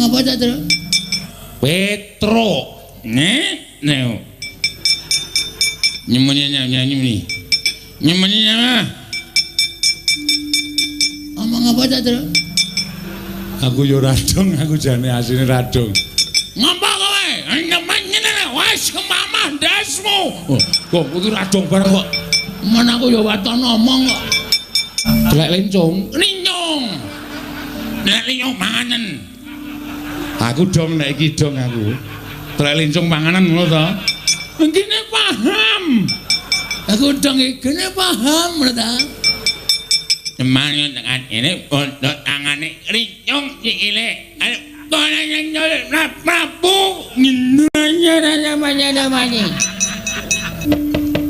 Ngomong apa ta, Tru? Petro. Nek, nek. Nyemene nyemene. Nyemene nyemene. Ngomong apa ta, Tru? Aku yo radong, aku jane asline radong. Ngapa kowe? Nyemene wis kemamah ndasmu. Oh, kok kudu radong bareng kok. Men aku yo waton ngomong kok. Telek lencung, lincung. Nek lincung manganen. Aku dong nek iki dong aku. Telek lencung panganan ngono to. Ngene paham. Aku dong iki gene paham lho ta. Temane tekan ini untuk tangane lincung sikile. Ayo kono nyolek Prabu.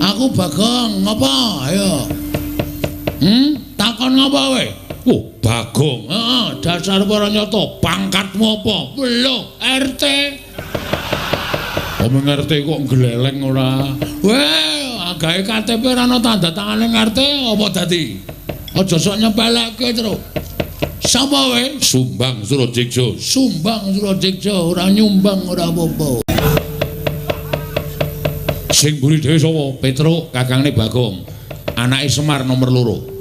Aku Bagong, ngopo? Ayo. Takon ngopo kowe? Oh, Bagong. Heeh, dasar para nyata, pangkatmu apa? Lho, RT. Omong RT kok gleleng ora? Weh, agawe KTP ora ana tanda tangane RT apa dadi? Aja sok nyepelekke, Tru. Sapa kowe? Sumbang Surajeksa. Sumbang Surajeksa, ora nyumbang ora apa-apa. Sing mburi dhewe sapa? Petruk, kakangne Bagong. Anake Semar nomor 2.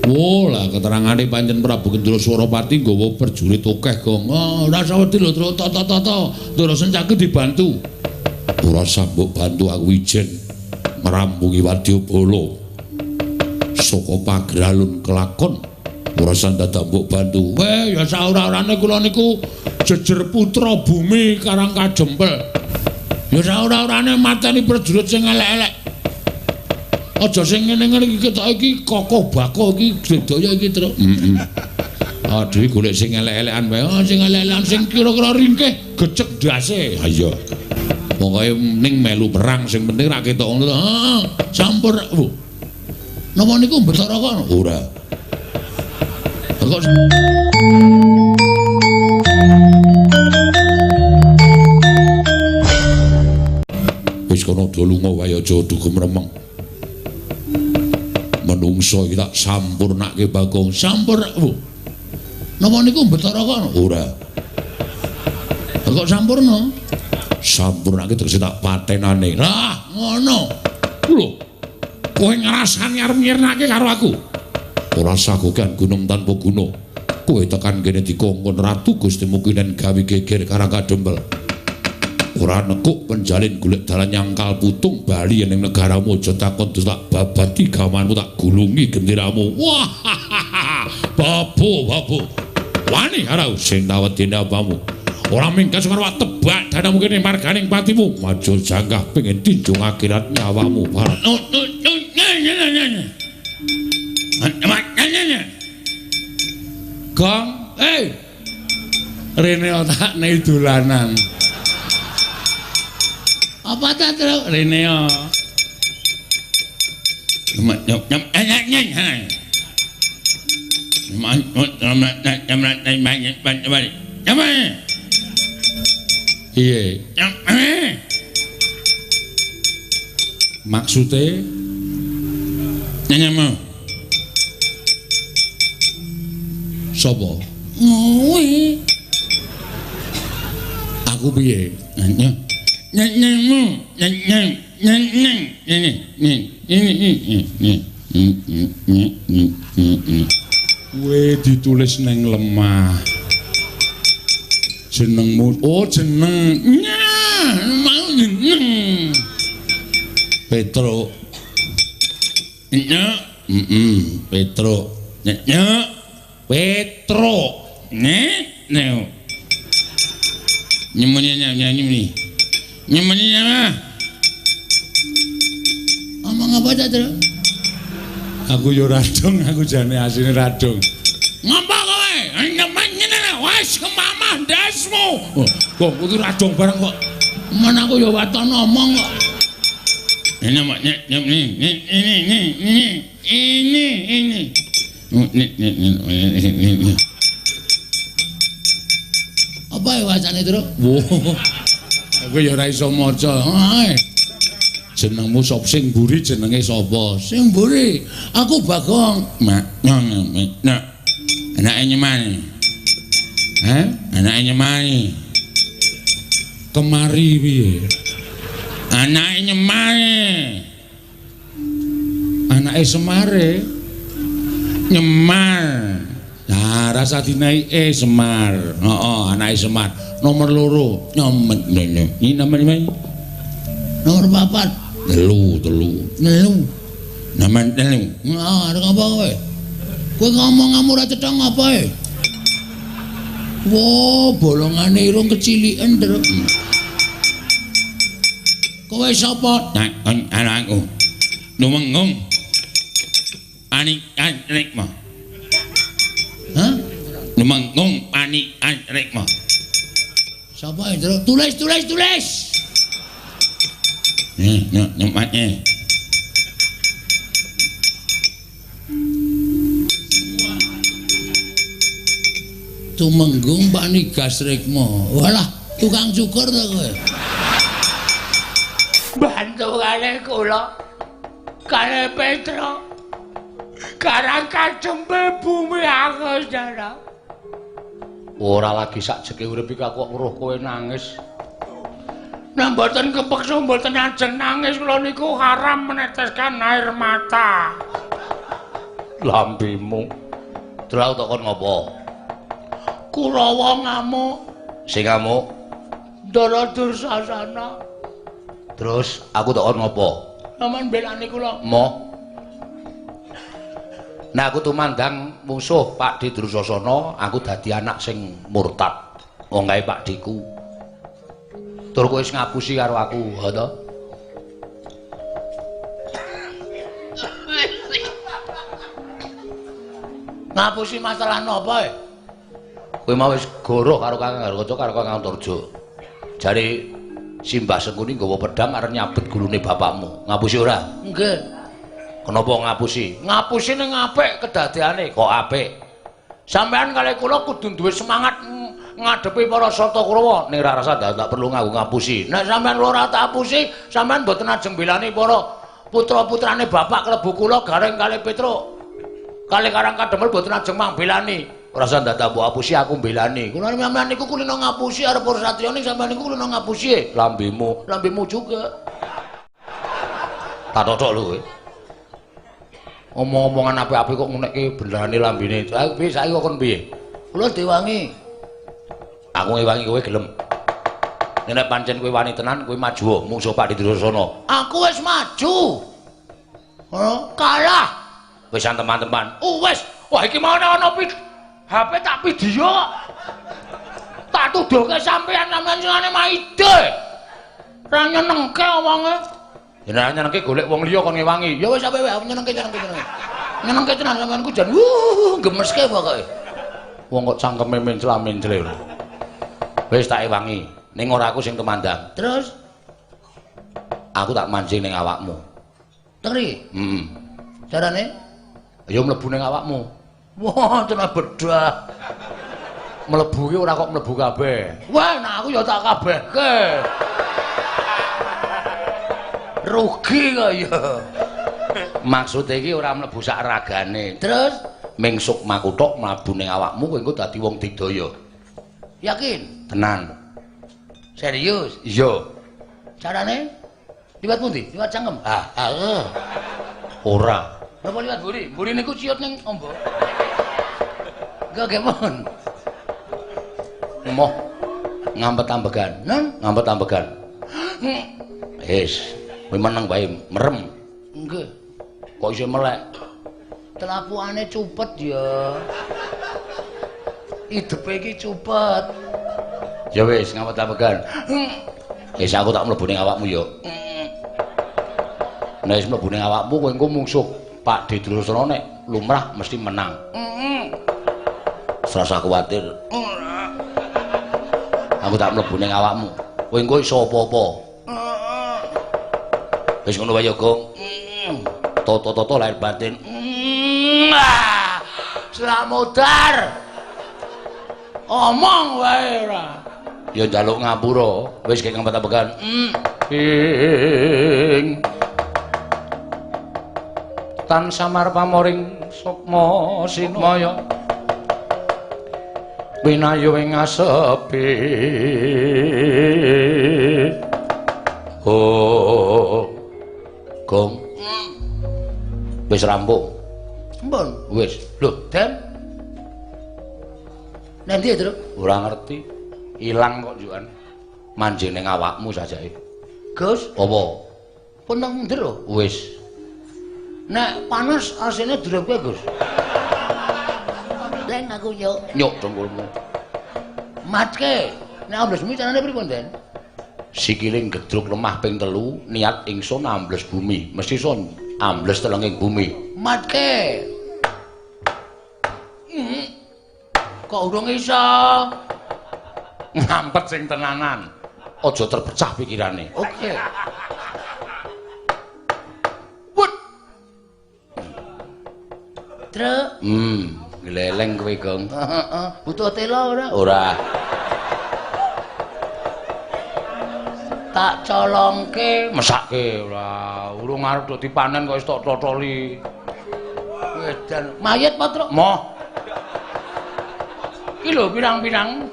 Wo lah keterangane pancen Prabu Kendra Surapati nggawa prajurit akeh, Gong. Oh, ora usah wedi lho, Tru. Tata-tata. Ndara Sencaki dibantu. Ora usah mbok bantu aku ijen ngrampungi wadyabala. Saka pagralun kelakon ora usah dadak mbok bantu. Weh, ya saora-orane kula niku jejer putra bumi Karang Kajempel. Ya saora-orane mateni prajurit sing elek-elek. Aja sing ngene-ngene iki ketok iki kokoh bakoh iki sedaya iki, Tru. Heeh. Aduh, golek sing elek-elekan wae. Oh, sing elek-elekan sing kira-kira ringkeh gecek ndase. Ha iya. Pokoke ning melu perang sing penting ra ketok ngono to. Heeh, sampur. Oh. Napa niku Bathara kono? Ora. Kok wis kono do lunga wae aja dugem remeng. Menungso iki tak sampurnake Bagong. Sampur. Oh. Napa niku Bathara kono? Ora. Kok sampurna? Sampurnake tegese tak patenane. Lah, ngono. Lho. Kowe ngrasani arep nyirnake karo aku. Ora sagogan gunung tanpa guna. Kowe tekan kene dikongkon Ratu Gusti Mukinen gawe geger Karang Kadempel. Ora nekuk penjalin golek dalan nyangkal putung bali ning negaramu aja takon tak babati gawanmu tak gulungi genderamu. Wah. Babu, babu. Wani karo sing tawedene apamu. Ora minggat karo tebak dadamu kene marganing patimu. Maju janggah pengin tinjung akhirat nyawamu. Gong, eh. Rene otakne dolanan. Apa ta, Tru? Rene yo. Piye? Maksude nyanyimu. Sapa? Ngowe. Aku piye? Nyanyimu, nyanyi, nyanyi, nyanyi, nyanyi, nyanyi. Kowe ditulis neng lemah. Jenengmu, oh jeneng. Nyah, mau jeneng. Petruk. Nyah, Petruk. Nyah, Petruk. Nek, nek. Nyemene nyemene. Nyemene nyemene. Omong apa ta, Tru? Aku yo radong, aku jane asline radong. Ngapa kowe? Nyemene wis kemamah ndasmu. Oh, kok kudu radong bareng kok. Men aku yo waton ngomong kok. Ini ini ini ini ini ini. Ini. Apa ya wacane, Tru? Wo. Aku ya ora iso maca. Jenengmu sapa? Sing mburi jenenge sapa? Sing mburi aku Bagong. Mak, nek. Anake nyemane. Heh, anake Nyemai. Kemari piye? Anake Nyemai. Anake Semare. Nyemar. Nah, rasa dinaike Semar. Heeh, anake Semar. Nomor 2. Nyomet ngene. Iki nomor 5. Nomor 4. 3, 3. 3. Nomor 3. Nah, arep apa kowe? Kowe ngomong ora cetha ngapa e? Wo, bolongane irung keciliken, Truk. Kowe sapa? Nah, anakku. Lumenggung. Ani Rikma. Hah? Lumenggung Ani Rikma. Sapa, Truk? Tulis, tulis, tulis. Nih, nyempatnya. Tumenggung Panigas Rikma. Walah, tukang cukur to kowe. Bantu kalih kula. Kalih Petro. Karang Kadempel bumi Anggosana. Ora lagi sak jeke urip iki aku kok weruh kowe nangis. Nek mboten kepeksa mboten ajeng nangis kula niku haram meneteskan air mata. Lambemu. Terus aku takon ngopo? Kurawa ngamuk. Sing ngamuk Ndara Dursasana. Terus aku takon ngopo? Sampeyan belani kula. Moh. Nah aku tumandang musuh Pakdhe Dursasana, aku dadi anak sing murtad. Wong gawe pakdheku. Tur kowe wis ngapusi karo aku, ha to? Ngapusi masalah napa e? Kowe mau wis goroh karo Kakang Garukaca karo Kakang Antarja. Jare Simbah Sengkuni nggawa pedhang arep nyabet gulune bapakmu. Ngapusi ora? Nggih. Kenapa ngapusi? Ngapusi ning apik kedadeane. Kok apik? Sampeyan kalih kula kudu duwe semangat ngadepi para Sata Kurawa. Ning ora rasa tak perlu nganggo ngapusi. Nek sampeyan ora tak apusi, sampeyan mboten ajeng belani para putra-putrane bapak klebu kula Gareng kalih Petruk. Kalih Karang Kadempel mboten ajeng mangbelani. Ora usah ndadak mbok apusi aku mbelani. Kula sampeyan niku kulino ngapusi arep para satriya ning sampeyan niku kulino ngapusi. Lambemu, lambemu juga. Tak totok lho kowe. Omong-omongan apik-apik kok ngunekke benerane lambene. Aku piye saiki kok kon piye? Kula diwangi. Aku ngewangi kowe gelem. Nek pancen kowe wani tenan kowe maju mungsuh Pakdhe Dursasana. Aku wis maju. Hah? Kalah. Wis teman-teman. Oh wis. Wah iki mau ana HP tak video kok. Tak tuduhke sampeyan sampeyan singane maide. Ora nyenengke wonge. Ya nek nyenengke golek wong liya kon ngewangi. Ya wis ape wae aku nyenengke nyenengke nyenengke. Nyenengke tenan sampeyan ku jan gemeske pokoke. Wong kok cangkeme mencla-mencle. Wis tak ewangi. Ning ora aku sing tumandang. Terus aku tak mancing ning awakmu. Teri? Heeh. Carane? Ya mlebu ning awakmu. Wah, tenan bedah. Mlebu ki ora kok mlebu kabeh. Wah, nah aku ya tak kabehke. Rugi kok ya. Maksude iki ora mlebu sak ragane. Terus ming sukmaku tok mlebu ning awakmu kowe engko dadi wong digdaya. Yakin? Tenan. Serius? Iya. Carane? Liwat pundi? Liwat cangkem? Ah, ah. Ora. Napa liwat mburi? Mburi niku ciut ning ombo. Enggak gemon. Moh ngampet ambegan. Nen, ngampet ambegan. Wis, kowe meneng wae merem. Nggih. Kok isih melek? Telapukane cupet ya. Idepe iki cupet. Ya wis, ngampet ambegan. Wis aku tak mlebu ning awakmu ya. Nek wis mlebu ning awakmu kowe engko mungsuh Pakdhe Dursasana nek lumrah mesti menang. Serasa kuwatir. Aku tak mlebu ning awakmu. Kowe engko iso apa-apa. Wis ngono wae ya, Gong. Toto-toto lahir batin. Slamudar. Omong wae ora. Ya njaluk ngapura, wis kek ngempet-empetan. Ing tan samar pamoring sukma sinmaya. Winayu ing asepi. Oh. Gong. Wis rampung. Sampun. Wis. Lho, Den. Nang ndi, Truk? Ora ngerti. Ilang kok njukan. Manjing ning awakmu sajake. Gus, apa? Pun nang njero. Wis. Nek panas asine durepke, Gus. Leng aku nyuk. Nyuk dengkulmu. Matke. Nek ambles bumi carane pripun, Den? Sikile gedruk lemah ping 3, niat ingsun ambles bumi. Mesti iso ambles telenging bumi. Matke. Kok urung iso? Ngampet sing tenanan. Aja terpecah pikirane. Oke. Wut. Truk. Gleleng kowe, Gong. Heeh. Butuh tela ora? Ora. Tak colongke, mesake ora. Urung arep do dipanen kok wis tok totoli. Edan. Mayit apa, Truk? Moh. Iki lho pirang-pirang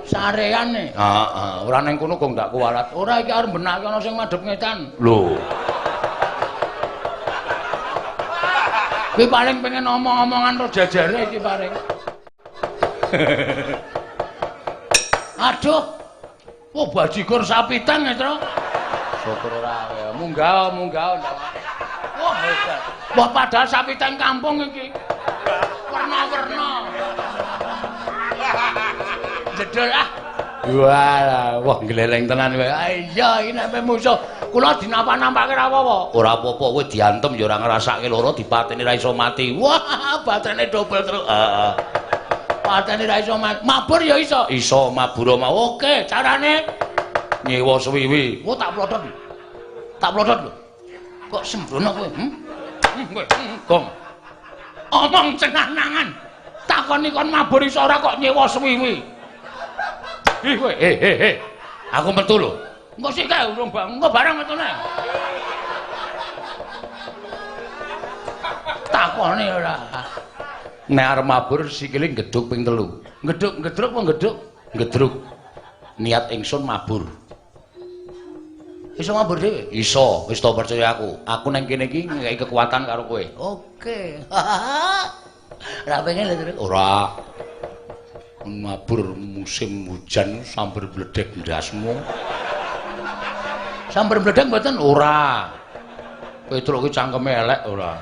sareane. Heeh, ora ning kono kok ndak kuwalat. Ora iki arep benake ana sing madhep ngetan. Lho. Kuwi paling pengen omong-omongan ro jajare iki paling. Aduh. Oh bajigur sapitan ya, Truk. Syukur ora. Munggah, munggah. Wah, hebat. Wah, padahal sapitan kampung iki. Warna-warna. Jedul ah. Wah, wah gleleng tenan kowe. Iya, iki nek musuh kula dinapa-nampake ra apa-apa. Ora apa-apa, kowe diantem ya ora ngrasake lara, dipateni ra iso mati. Wah, baterene dobel terus. Heeh. Pateni ra iso mati. Mabur ya iso. Iso mabur mau. Oke, carane nyewa suwiwi. Oh, tak plodot. Tak plodot lho. Kok sembrono kowe? Kowe. Gong. Omong cenah-nangan. Takoni kon mabur iso ora kok nyewa suwiwi. Ih kowe, he. Aku metu lho. Engko sik kae urung engko barang metune. Takoni ora. Nek arep mabur sikile gedhuk ping 3. Gedhuk, gedruk apa gedhuk? Gedruk. Niat ingsun mabur. Iso mabur dhewe? Iso, wis to percaya aku. Aku nang kene iki ngekeki kekuatan karo kowe. Oke. Ora pengen lho, Truk. Ora. Mabur musim hujan sambar bledek ndasmu. Sambar bledek mboten? Ora. Petruk ki cangkeme elek ora.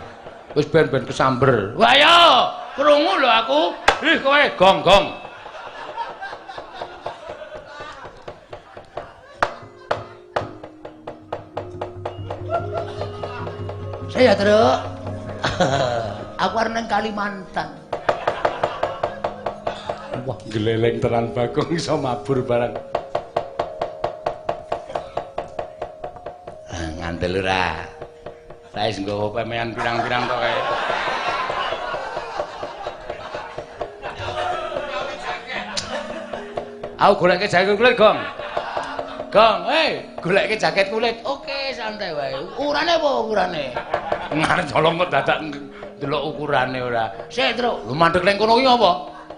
Wis ben-ben kesamber. Wah yo, krungu lho aku. Ih kowe gong-gong. Saya Truk. Aku arep nang Kalimantan. Wah, gleleng tenan Bagong iso mabur barang. Ah, ngandel ora. Saya wis nggawa pemean pirang-pirang to kae. Aku goleke jaket kulit, Gong. Gong, hei, goleke jaket kulit. Oke, santai wae. Ukurane apa ukurane? Ngarep colong kok dadak ndelok ukurane ora. Sik, Truk. Lho mandek ning kono ki apa?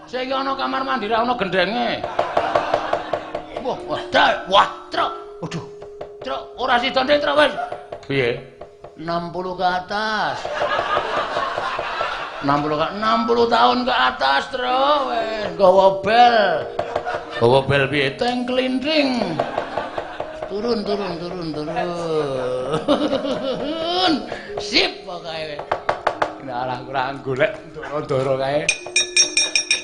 Sik iki ana kamar mandi ra ana gendenge. Wah, wah, Truk. Wah, Truk. Waduh. Truk, ora sida ndek, Truk wis. Piye? 60 ke atas. 60 tahun ke atas, Truk. Wis nggawa bel. Nggawa bel piye? Teng klinting. Turun, turun, turun, turun. Sip pokoke. Nek arah kurang golek ndoro-ndoro kae.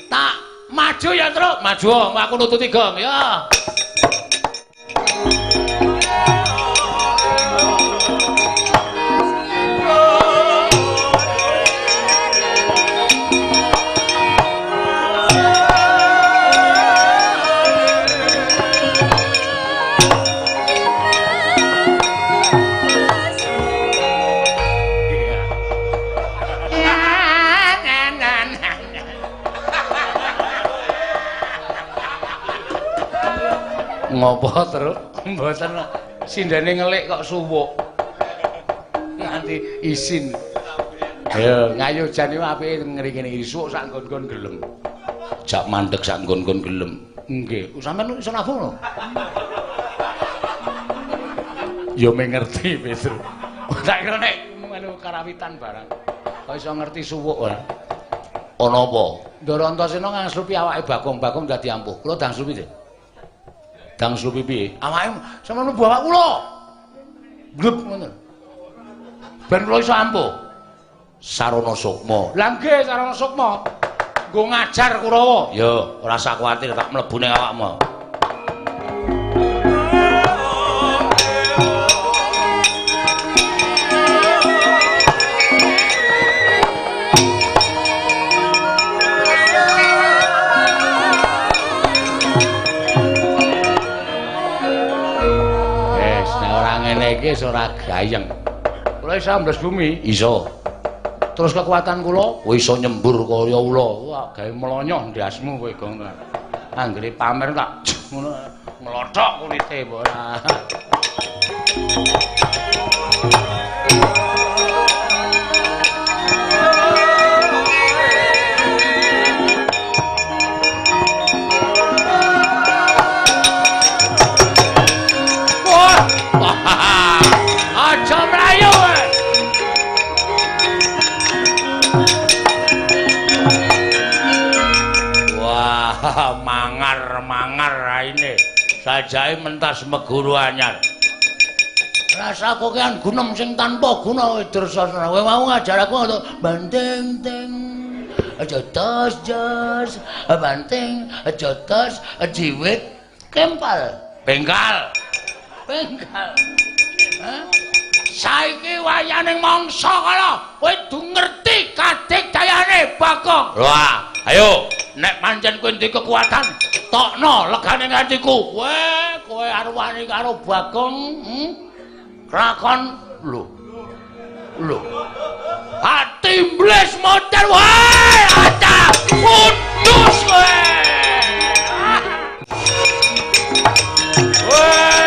Tak maju ya, Truk. Maju, aku nututi gong ya. Ngopo, Truk? Mboten sindene ngelik kok suwuk. Nganti isin. Ayo, ngayo jan iki apike ngene iki suwuk sak nggon-nggon gelem. Jak mandeg sak nggon-nggon gelem. Nggih, sampean iso nabuh lho. Ya mengerti, Petro. Tak kira nek melu karawitan barang. Kok iso ngerti suwuk ora? Ana apa? Ndara Antasena ngangslupi awake Bagong, Bagong dadi ampuh. Kula dangslupi nggih. Dangslupi piye? Awake sampeyan mlebu awak kula. Glep ngono. Ben kula iso ampuh. Sarana sukma. Lah nggih sarana sukma. Nggo ngajar Kurawa. Ya, ora usah kuwatir tak mlebu ning awakmu. Wis, nek ora ngene iki wis ora gayeng. Kula iso ambles bumi? Iso. Terus kekuatan kula kowe iso nyembur kaya ula. Wah, gawe mlonyoh ndasmu kowe, Gong. Anggere pamer tak ngono nglothok kulite ora. Wah, aja mlayu kowe. Wah, mangar-mangar raine. Sajae mentas meguru anyar. Rasa kokean gunem sing tanpa guna Dursasana. Kowe mau ngajar aku ngono, banting ting. Aja tos jos, banting, aja tos, jiwit, kempal. Bengkal. Bengkal. Hah? Saiki wayaning mangsa kala kowe du ngerti kadigdayane Bagong. Wah, ayo nek pancen kowe duwe kekuatan, tokno legane atiku. Kowe kowe arep wani karo Bagong, Krakon lho. Lho. Ati mbles model wae, aca putus kowe. Weh.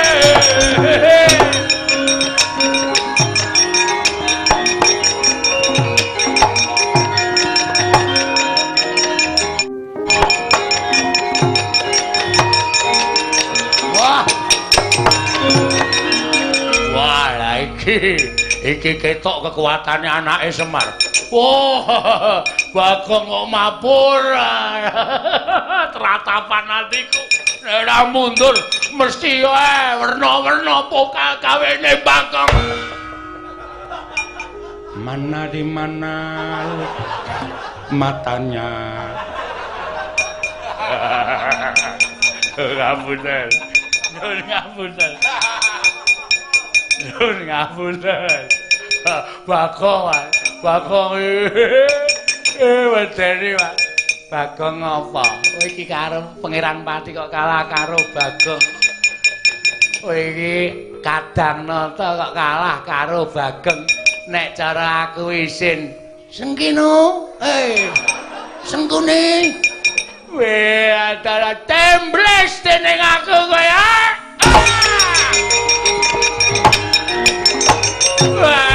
Iki ketok kekuatane anake Semar. Wah, Bagong kok mabur. Tratapan atiku. Nek ora mundur mesti wae werna-werna pokal kawene Bagong. Mana di mana matanya. Ngapunten. Nyuwun ngapunten. Nyuwun ngapunten. Bagong, Bagong. Wedeni, Pak. Bagong apa? Kowe iki karo Pangeran Pati kok kalah karo Bagong. Kowe iki Kadang Nata kok kalah karo Bagong. Nek cara aku isin. Sengkino, Sengkune. Weh, antara tembles dening aku kowe. Wah.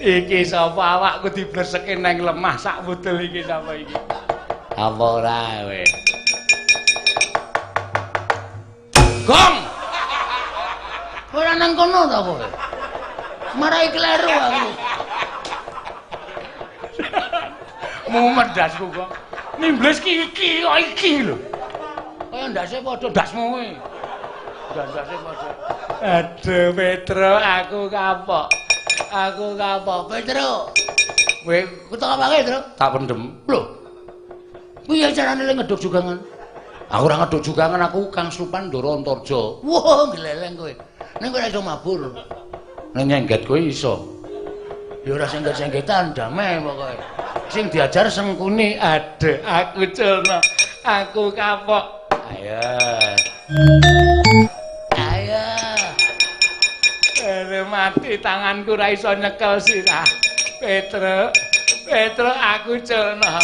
Iki sapa awakku dibleseke nang lemah sak wudel iki sapa iki? Apa ora kowe? Gong. Ora nang kono ta kowe? Marai kleru aku. Mumet ndasku kok. Nimbles ki iki kok iki lho. Kaya ndase padha ndasmu kuwi. Ndase padha. Aduh Petro, aku kapok. Aku kapok, Petro. Kowe ketok apake, Tru? Tak pendem. Lho. Piye carane le ngeduk jugangan? Aku ora ngeduk jugangan, aku Kang Slupan Ndara Antarja. Wah, gleleng kowe. Ning kowe ora iso mabur. Ning nyengget kowe iso. Ya ora sengget-senggetan, damai pokoke. Sing diajar Sengkuni, adek aku culno. Aku kapok. Ayo. Nganti tanganku ora iso nyekel sirah. Petruk, Petruk aku culna.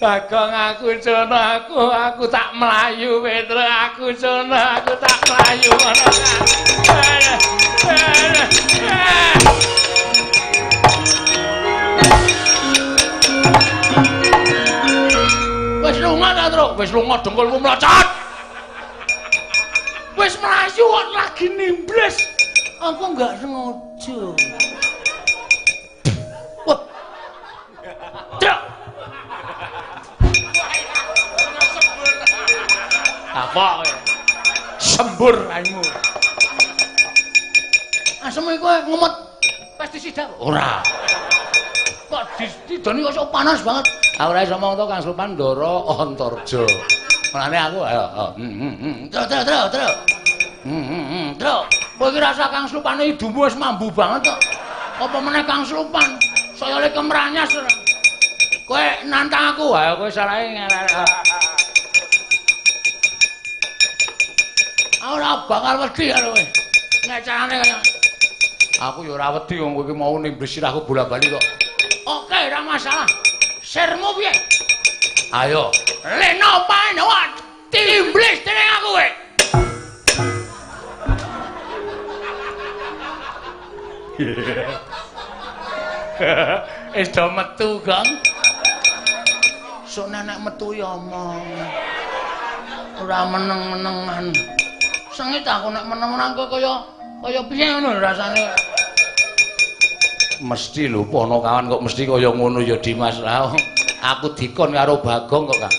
Bagong aku culna, aku tak mlayu Petruk, aku culna, aku tak mlayu ana. Wis lunga ta, Truk? Wis lunga dengkulmu mlocot. Wis mlayu kok lagi nimbles. Aku enggak sengaja. Wah. Truk. Apa kowe? Sembur raimu. Asem iku ngemut pestisida. Ora. Kok didoni kok panas banget. Aku ora iso omong to Kang Slupan Ndara Antarja. Mulane aku ayo. Truk truk truk truk. Truk. Kowe iki rasa Kang Slupane idumu wis mambu banget kok. Apa meneh Kang Slupan saya le kemranyas. Kowe nantang aku, ayo kowe salahe ngelek. Aku ora bakal wedi karo kowe. Nek carane kaya aku ya ora wedi wong kowe iki mau nimblis sirahku bola-bali kok. Oke, ora masalah. Sirmu piye? Ayo, leno pae timblis dening aku kowe. Wis do metu, Gong. Sok nenek metu ya omong. Ora meneng-menengan. Sengit aku nek meneng-meneng kok kaya piye ngono rasane. Mesti lho ponokawan kok mesti kaya ngono ya Dimas lah. Aku dikon karo Bagong kok, Kang.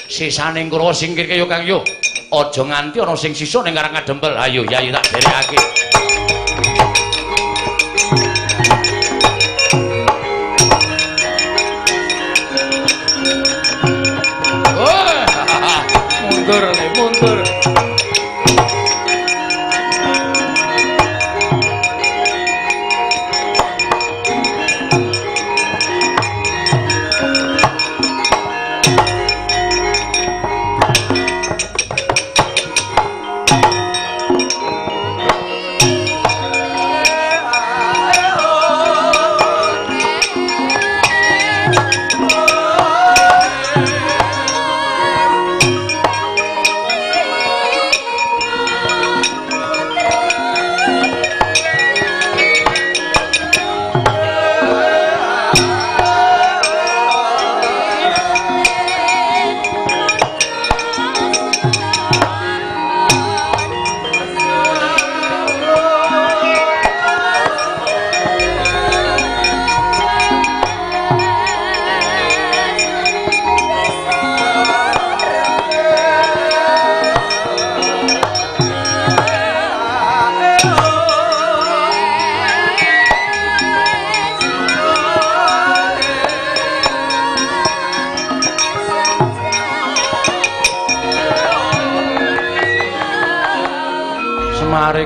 Sisane Kurawa singkirke yo Kang yo. Aja nganti ana sing sisa ning Karang Kadempel. Ayo yayi tak derekake. Mundur le, mundur.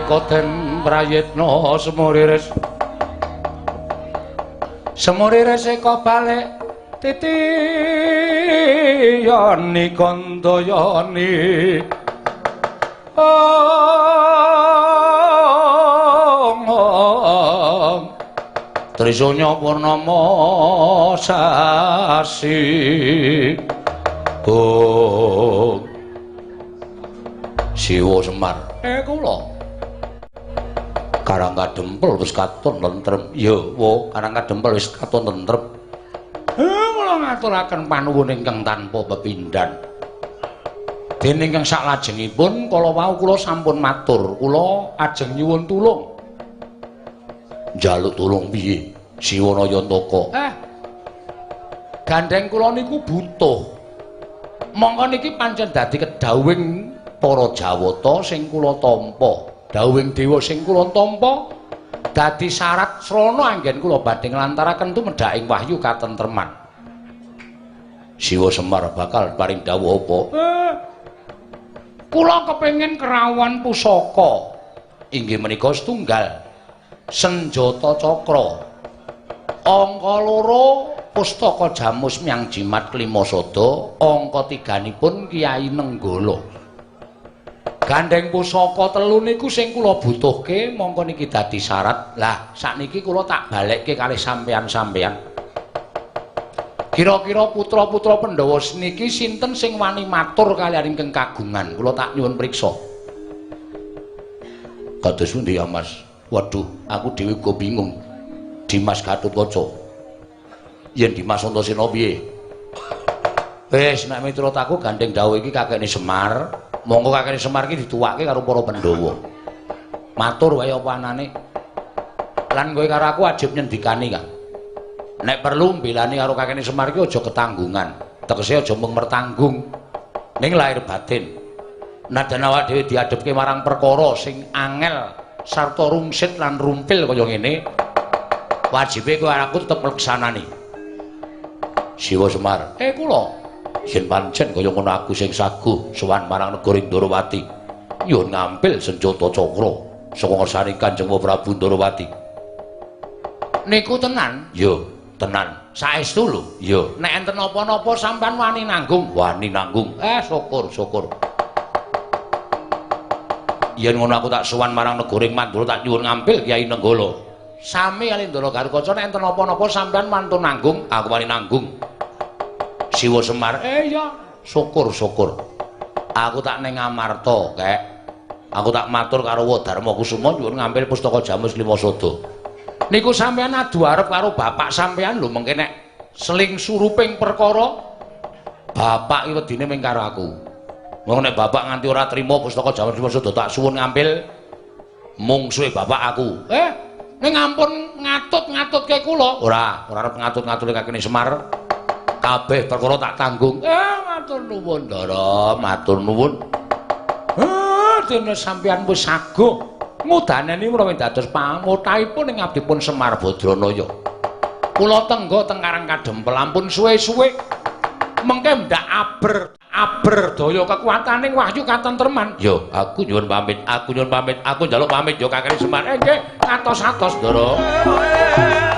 Koten prayitna semuriris semuriris eka balik titiyani kandayani ong Trisanya purnama sasi ong Siwa Semar kula Karang Kadempel wis katon tentrem. Ya, wo, Karang Kadempel wis katon tentrem. Kula ngaturaken panuwun ingkang tanpa pepindhan. Dene ingkang saklajengipun kala wau kula sampun matur, kula ajeng nyuwun tulung. Njaluk tulung piye? Siwana Yantaka. Gandheng kula niku butuh. Mongko niki pancen dadi kedhawuhing para Jawata sing kula tampa. Dawuhing dewa sing kula tampa dadi syarat srana anggen kula badhe nglantaraken tumedhaking wahyu katentreman. Siwa Semar bakal paring dawuh apa? Kula kepengin kerawon pusaka. Inggih menika setunggal senjata cakra. Angka loro pustaka jamus miang jimat klima sada, angka tiganipun Kyai Nenggala. Gandeng pusaka telu niku sing kula butuhke, mongko niki dadi syarat. Lah, sakniki kula tak balekke kalih sampeyan-sampeyan. Kira-kira putra-putra Pandhawa niki sinten sing wani matur kaliyan ingkang kagungan? Kula tak nyuwun priksa. Kados pundi ya, Mas? Waduh, aku dhewe uga bingung. Dimas Gatotkaca. Yen Dimas Antasena piye? Wis, nek miturut aku gandeng dawuh iki kakekne Semar. Monggo kakekne Semar iki dituwake karo para Pandhawa. Matur wae apa anane. Lan kowe karo aku wajib nyendikani, Kang. Nek perlu mbelani karo kakekne Semar iki aja ketanggungan. Tegese aja mung mertanggung. Ning lahir batin. Najan awak dhewe diadhepke marang perkara sing angel sarta rungsit lan rumpil kaya ngene, wajibe kowe aku tetep ngleksanani. Siwa Semar, kula yen pancen kaya ngono aku sing saguh sowan marang negara Ndorowati nyuwun ngampil senjata cakra saka ngersane Kanjeng Prabu Ndorowati. Niku tenan? Iya, tenan. Saestu lho? Iya. Nek enten napa-napa sampean wani nanggung? Wani nanggung. Syukur, syukur. Yen ngono aku tak sowan marang negara Mandura tak nyuwun ngampil Kyai Nenggala. Sami kali Ndara Garukaca nek enten napa-napa sampean wantun nanggung, aku wani nanggung. Siwa Semar, iya, syukur syukur. Aku tak ning Amarta, Kek. Aku tak matur karo Wadarma Kusuma nyuwun ngambil pustaka Jamus Lima Sada. Niku sampean adu arep karo bapak sampean lho, mengke nek seling suruping perkara bapak iki wedine ming karo aku. Wong nek bapak nganti ora trima pustaka Jamus Lima Sada tak suwun ngambil mungsuhe bapak aku. Ning ampun ngatut-ngatutke kula. Ora, ora arep ngatut-ngatutke kakene Semar. Kabeh perkara tak tanggung. Matur nuwun, Ndara, matur nuwun. Dene sampeyan wis saguh ngudaneni menawi dados pamotahipun ing abdipun Semar Badranaya. Kula tengga teng Karang Kadempel ampun suwe-suwe. Mengke ndak aber daya kekuataning wahyu katentreman. Yo, aku nyuwun pamit, aku nyuwun pamit, aku njaluk pamit yo kakene Semar. Nggih, atos-atos, Ndara.